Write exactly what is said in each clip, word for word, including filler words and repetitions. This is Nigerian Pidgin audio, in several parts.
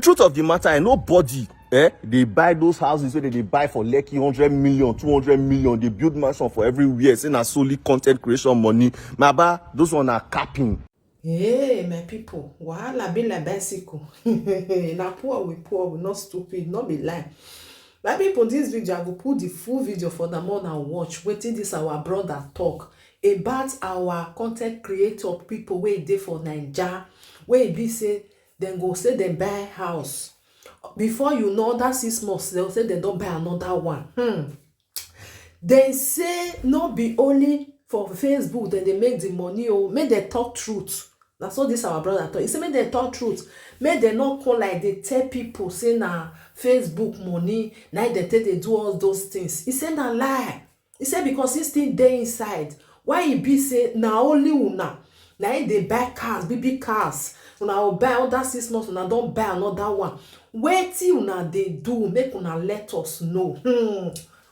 Truth of the matter, eh, nobody, eh, they buy those houses where they buy for Lekki, hundred million, two hundred million. They build mansion for everywhere. Say na solely content creation money. My ba, those one are capping. Hey, my people, wahala be like bicycle. Na poor we poor, we not stupid, not be lie. My people, this video, I go put the full video for the more and watch. Waiting this our brother talk about our content creator people wey dey for Naija, wey be say dem go say dem buy house. Before you know that six months, dem say dem don buy another one. Hmm. Dem say no be only for Facebook dem dey make the money o, make dem talk truth. Na so this our brother talk. He say make dem talk truth, make dem no come like dey tell people say na Facebook money na im dem take dey do all those things. He say na lie. He say because he still dey inside. Why e be say na only una na im dey buy cars, big big cars? Una go buy under six months, una don buy another one. Wetin una dey do? Make una let us know. Hmm.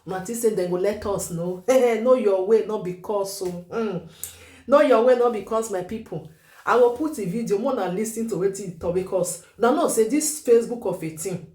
Una think say dem go let us know? Know your way, not because so. Hmm. Know your way, not because, my people. I will put a video, more than listen to wetin e talk, because una know say this Facebook of a thing,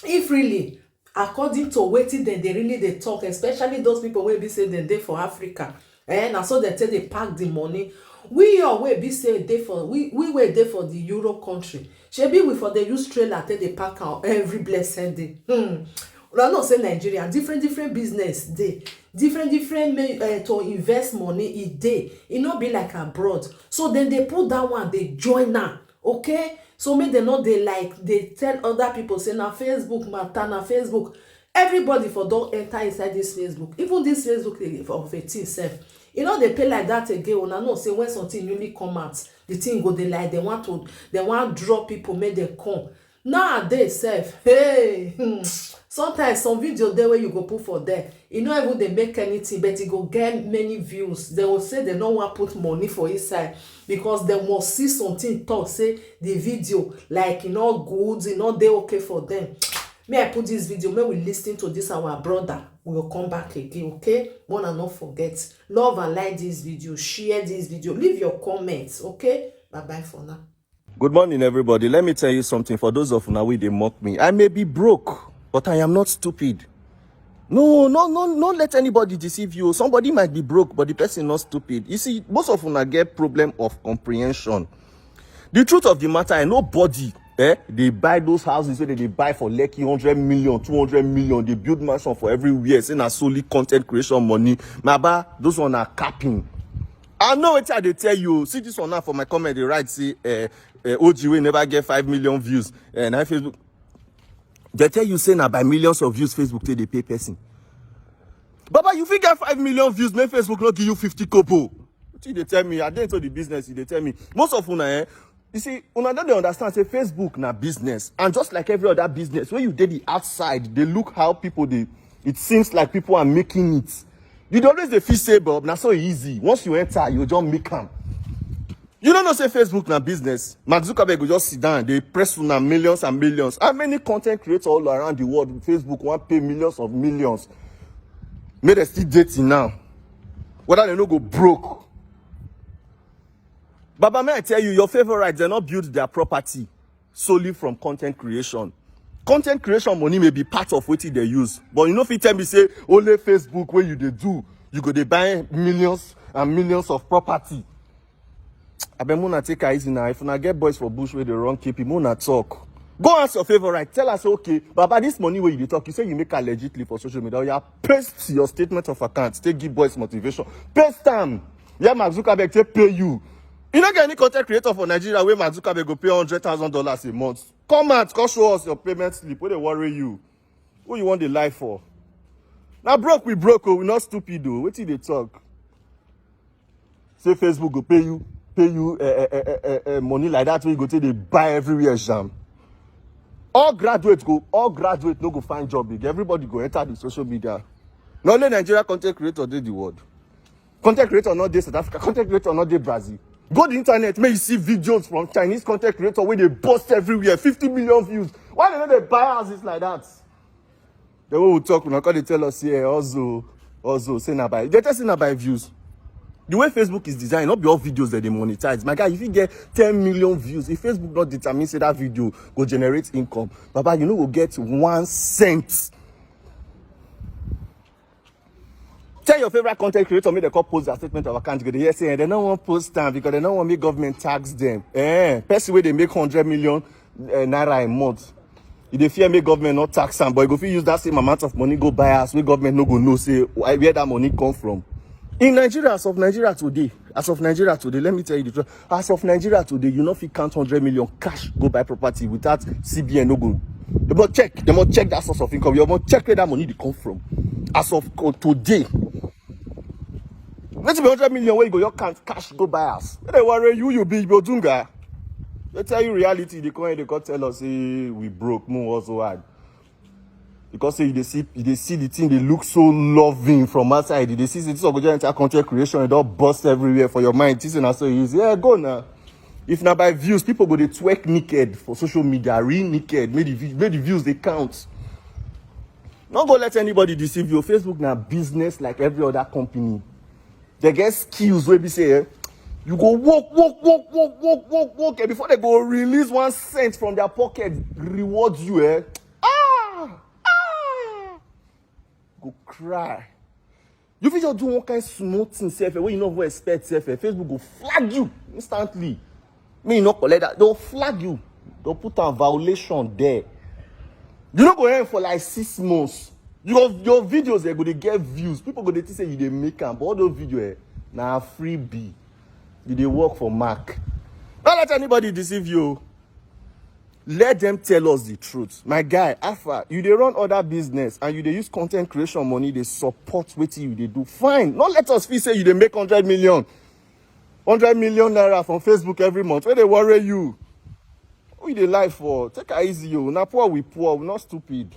if really according to wetin dem dey really dey talk, especially those people wey be say dem dey for Africa, eh, na so dem take dey pack the money. We all wey be say dey for we we wey dey for the Europe country, shebi we for dey use trailer take dey pack am every blessed day. Hmm. Una know say Nigeria, different different business dey, different different ma- uh, to invest money e dey. E no be like abroad, so dem dey put that one dey join am. Okay, so make dem no dey like dey tell other people say na Facebook matter, na Facebook. Everybody for don enter inside this Facebook. Even this Facebook dey of a thing sef, e no dey pay like that again. Una know say when something newly come out, the thing go dey like dem want to dem wan draw people make dem come. Nowadays sef, hey, hmm, sometimes some video dey wey you go put for there, e no even dey make anything, but e go get many views. Dem go say dem no wan put money for inside because dem must see something talk say the video, like, e no good, e no dey okay for them. May I put this video, may we listen to this our brother. We will come back again, okay? Wanna not forget, love and like this video, share this video, leave your comments, okay? Bye bye for now. Good morning, everybody. Let me tell you something. For those of una wey dey mock me, I may be broke, but I am not stupid. No, no, no, no. Let anybody deceive you. Somebody might be broke, but the person not stupid. You see, most of una get problem of comprehension. The truth of the matter, eh, nobody, eh, they buy those houses where they buy for Lekki, hundred million, two hundred million. They build mansion for everywhere. Say na solely content creation money. My ba, those one are capping. I know what I dey tell you. See this one now for my comment. They write say, eh, eh, O G wey never get five million views. Eh, na Facebook. They tell you say na by millions of views Facebook take dey pay person. Baba, you fit get five million views, make Facebook not give you fifty kobo. What you dey tell me? I dey into the business. You dey tell me. Most of una, eh, you see, una don dey understand say Facebook na business, and just like every other business, when you dey the outside, they look how people dey. It seems like people are making it. You dey always dey feel say, Bob, na so easy. Once you enter, you just make am. You don't know say Facebook na business. Mark Zuckerberg go just sit down, they press una millions and millions. How many content creators all around the world, Facebook wan pay millions of millions? Make dem still dey till now. Whether dem no go broke. Baba, may I tell you, your favorites, they not build their property solely from content creation. Content creation money may be part of wetin they use, but you no fit tell me say only Facebook wey you dey do, you go dey buy millions and millions of property. Abeg, una take am easy now. If una get boys for bush wey dey run K P, una talk. Go ask your favorite. Tell us, okay, Baba, this money wey you dey talk, you say you make am legitly for social media. Oya, paste your statement of account. Take give boys motivation. Paste am. Yeah, Mark Zuckerberg take pay you. You no get any content creator for Nigeria wey Mark Zuckerberg go pay hundred thousand dollars a month. Come out, come show us your payment slip. What dey worry you? Who you want the life for? Now broke we broke, oh, we not stupid though. What did they talk? Say Facebook go pay you, pay you uh, uh, uh, uh, uh, money like that wey you go take dey buy everywhere, jam. All graduates go, all graduates no go find job again. Everybody go enter the social media. Not only Nigeria content creator dey the world. Content creator not dey South Africa, content creator not dey Brazil. Go the internet, make you see videos from Chinese content creator wey dey burst everywhere, fifty million views. Why they no dey buy houses like that? The way we talk, una come dey tell us here, also, also, say na by, they tell say na by views. The way Facebook is designed, not be all videos that they monetize. My guy, if you get ten million views, if Facebook not determine say that video go generate income, Baba, you no go get one cent. Tell your favorite content creator make dem come post their statement of account. You go dey hear say, eh, dem no wan post am because dem no wan make government tax dem. Eh, person wey dey make hundred million eh, naira a month, you dey fear make government no tax am, but you go fit use that same amount of money go buy house wey government no go know say why, where that money come from. In Nigeria, as of Nigeria today, as of Nigeria today, let me tell you the truth. As of Nigeria today, you no fit count hundred million cash go buy property without C B N no go. They must check. They must check that source of income. You must check where that money dey come from. As of co- today, wetin be hundred million wey you go your count cash go buy house? Wey dey worry you, you be Odunga. They tell you reality. They come here, they come tell us say we broke, mo also hard. Because say you dey see, you dey see the thing dey look so loving from outside. You dey see say this Ogoja entire content creation, it don burst everywhere for your mind. This na so e easy. Yeah, go now. If na by views, people go dey twerk naked for social media, real naked. Make the vi- make the views dey count. No go let anybody deceive you. Facebook na business like every other company. They get skills wey be say eh, you go work, work, work, work, work, work, work, and before they go release one cent from their pocket, reward you. Eh, ah, ah, go cry. You fit just do one kind small thing sef eh, wey you no even expect sef eh, Facebook go flag you instantly. Make you no collect that, they'll flag you. They'll put a violation there. You no go earn for like six months. Your your videos eh, go dey get views. People go dey think say you dey make am, but all those videos eh, na freebie. You dey work for Mark. Don't let anybody deceive you. Let them tell us the truth. My guy, Alpha, you dey run other business and you dey use content creation money dey support wetin you dey do. Fine. No let us feel say you dey make hundred million, hundred million naira from Facebook every month. Wey dey worry you? Who you dey lie for? Take her easy, yo. Na poor we poor, we not stupid.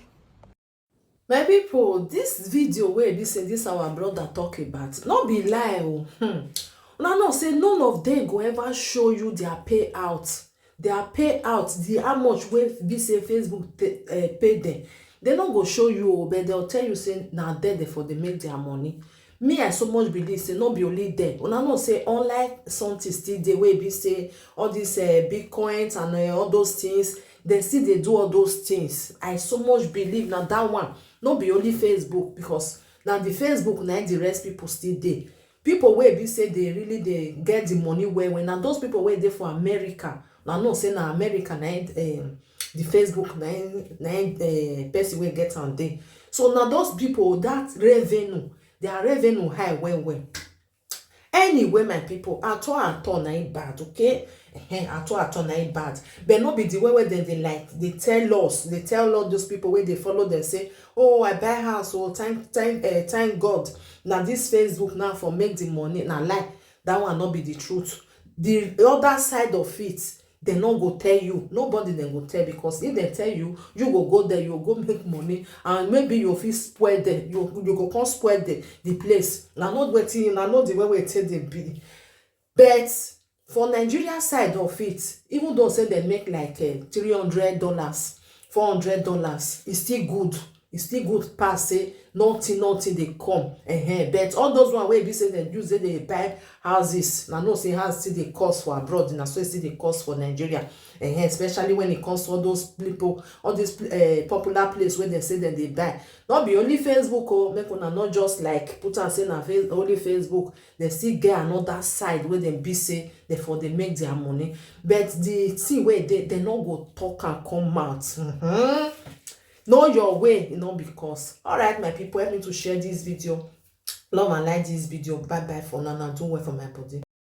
My people, this video wey be say this our brother talk about, no be lie o. Hmm. Una know say none of them go ever show you their payout. Their payout, the how much wey be say Facebook te- eh, pay them. They no go show you o, but they'll tell you say na there they for dey make their money. Me, I so much believe say no be only them. Una know say online something still dey wey be say all these uh, bitcoins and uh, all those things, they still dey do all those things. I so much believe na that one. No be only Facebook, because na the Facebook na the rest people still dey. People wey be say they really dey get the money well well. Na those people wey dey for America. Na know say na America na im, um, the Facebook na im- na im, uh, person wey get am dey. So na those people that revenue, their revenue high well well. Anyway, my people, at all at all na it bad, okay? Ehen, at all at all na it bad. But no be the way wey dem dey like dey tell us, dey tell all those people wey dey follow them say, oh, I buy house, oh, thank thank uh, thank God. Na this Facebook now for make the money. Na lie. That one no be the truth. The other side of it, they no go tell you. Nobody dem go tell, because if they tell you, you go go there, you go make money, and maybe you fit spoil them. You you go come spoil the the place. Na not wetin na not the way wey take dey be. But for Nigeria side of it, even though say they make like uh, three hundred dollars, four hundred dollars, e still good. E still good pass say nothing nothing dey come. Ehen. But all those one wey be say dem use dey dey buy houses, na know say house still dey cost for abroad, na so e still dey cost for Nigeria. Ehen. Especially when it comes to all those people, all these uh, popular place wey dem say dem dey buy. No be only Facebook o, make una no just like put am say na face, only Facebook. Dem still get another side wey dem be say dem for dey make their money. But the thing wey dey, dem no go talk am come out. Mhm. Know your way, e no be cause. Alright, my people, help me to share this video. Love and like this video. Bye bye for now. Now do well for my body.